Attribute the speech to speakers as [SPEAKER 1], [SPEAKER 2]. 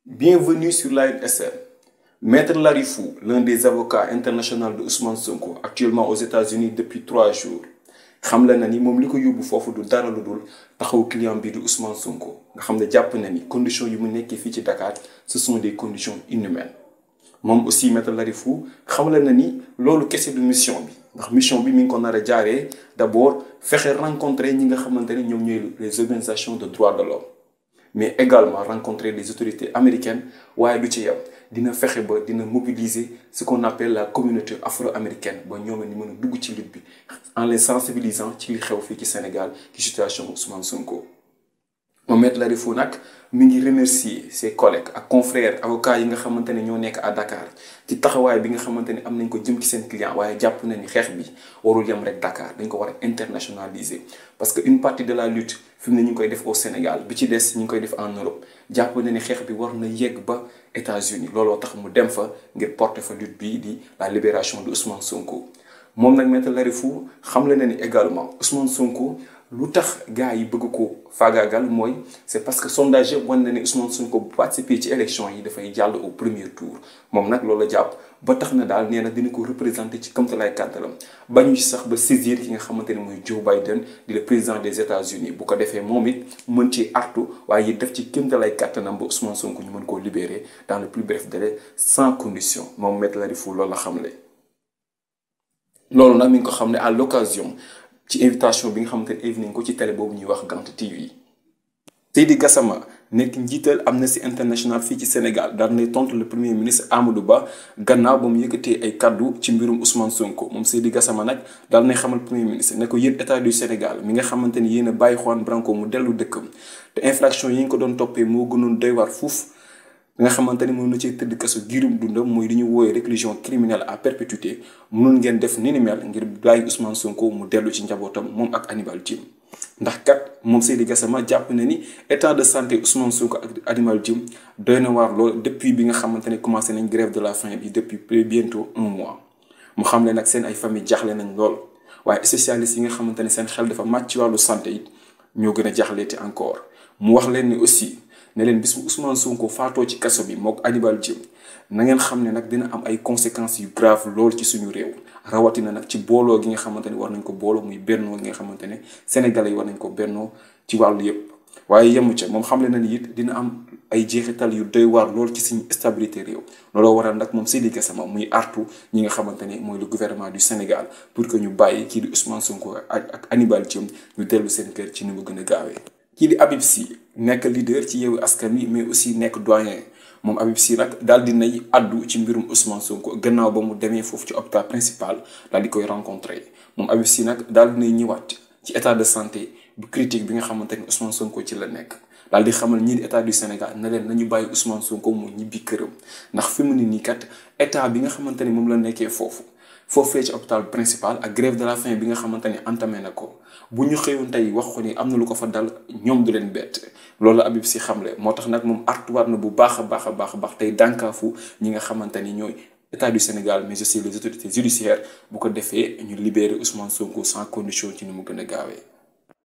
[SPEAKER 1] Bienvenue sur l'ANSR. Maître Larry Fou, l'un des avocats internationaux de Ousmane Sonko, actuellement aux États-Unis depuis 3 jours, xam la na ni moom li ko yóbbu foofu du dara lu dul taxaw client bi du Ousmane Sonko nga xam ne jàpp na ni conditions yu mu nekkee fii ci Dakar ce sont des conditions inhumaines. moom aussi Maître Larry Fou xam la na ni loolu kese du mission bi ndax mission bi mi ngi ko nar a jaaree d'abord fexe rencontrer ñi nga xamante ne ñoom ñooy les organisations de droits de l'homme mais également rencontrer les autorités américaines waaye du ci yem dina fexe ba dina mobiliser ce qu'on appelle la communauté afro-américaine ba ñoom ni mën a dugg ci lutte bi en les sensibilisant ci li xew fii ci Sénégal ci situation Ousmane Sonko. moom Maître Larry Fou nag mi ngi remercier ses collègues ak confrères avocats yi nga xamante ne ñoo nekk à Dakar ci taxawaay bi nga xamante ne am nañ ko jëm ci seen client waaye jàpp na ni xeex bi warul yem rek Dakar dañ ko war a internationaliser parce que une partie de la lutte fi mu ne ñu ngi koy def au Sénégal bi ci des ñu ngi koy def en Europe jàpp na ni xeex bi war na yegg ba États-Unis looloo tax mu dem fa ngir porter fa lutte bii di la libération de Ousmane Sonko. moom nag Maître Larry Fou xam la na ni également Ousmane Sonko lu tax gars yi bëgg ko faagaagal mooy c'est parce que sondage yëpp wan na ne Ousmane Sonko bu participer ci élection yi dafay jàll au premier tour moom nag loolu la jàpp ba tax na daal nee na dina ko représenter ci kamtalaay kàttalam bañu ci sax ba saisir ki nga xamante ne mooy Joe Biden di le président des États-Unis bu ko defee moom it mën ci artu waaye it def ci kamtalaay kàttanam ba Ousmane Sonko ñu mën koo libérer dans le plus bref délai sans condition moom Maître Larry Fou loolu la xamle. loolu nag mi ngi ko xam ne à l'occasion ci invitation bi nga xamante ne invité nañ ko ci télé boobu ñuy wax Gant TV. Seydi Gassama nekk njiital Amnesty International fii ci Sénégal daal nay tontu le premier ministre Amadou Ba gannaaw ba mu yëkkatee ay kaddu ci mbirum Ousmane Sonko moom Seydi Gassama nag daal nay xamal premier ministre ne ko yéen état du Sénégal mi nga xamante ni yéen a bàyyi Juan Branco mu dellu dëkkam te infraction yi nga ko doon toppee moo gënoon doy waar fuuf. nga xamante ni mën na cee tëdd kaso giirum dundam mooy li ñu wooyee réclusion criminelle à perpétuité mënoon ngeen def ni mel ngir bàyyi Ousmane Sonko mu dellu ci njabootam moom ak Hannibal Djim ndax kat moom Seydi Gassama jàpp na ni état de santé Ousmane Sonko ak Hannibal Djim doy na waar lool depuis bi nga xamante ne commencé nañ grève de la faim bi depuis bientôt 1 mois mu xam leen nag seen ay famille jaaxle nañ lool waaye spécialistes yi nga xamante ne seen xel dafa màcc ci wàllu santé it ñoo gën a jaaxleeti encore mu wax leen ni aussi ne leen bis bu Ousmane Sonko faatoo ci kaso bi mook Hannibal Djim na ngeen xam ne nag dina am ay conséquences yu grave lool ci suñu réew rawatina nag ci booloo gi nga xamante ne war nañ ko booloo muy bennoo gi nga xamante ne sénégalais yi war nañ ko bennoo ci wàllu yépp waaye yemu ca moom xam le na ni it dina am ay jeexital yu doy waar lool ci suñu stabilité réew looloo waral nag moom Seydi Gassama muy artu ñi nga xamante ne mooy le gouvernement du Sénégal pour que ñu bàyyi kii di Ousmane Sonko ak Hannibal Djim ñu dellu seen kër ci ni mu gën a gaawee. kii di Habib Sy nekk leader ci Yewwi Askan Wi mais aussi nekk doyen moom Habib Sy nag daal di nay addu ci mbirum Ousmane Sonko gannaaw ba mu demee foofu ci hôpital principal daal di koy rencontrer moom Habib Sy nag daal di nay ñëwaat ci état de santé bu critique bi nga xamante ni Ousmane Sonko ci la nekk daal di xamal ñii di état du Sénégal ne leen nañu bàyyi Ousmane Sonko mu ñibbi këram ndax fi mu ne nii kat état bi nga xamante ni moom la nekkee foofee ci hôpital principal ak grève de la faim bi nga xamante ni entamé na ko bu ñu xëyoon tey wax ko ni am na lu ko fa dal ñoom du leen bett loolu Habib Sy xamle moo tax nag moom artuwaat na bu baax a baax tey dànkaafu ñi nga xamante ni ñooy état du Sénégal mais aussi les autorités judiciaires bu ko defee ñu libérer Ousmane Sonko sans condition ci ni mu gën a gaawee.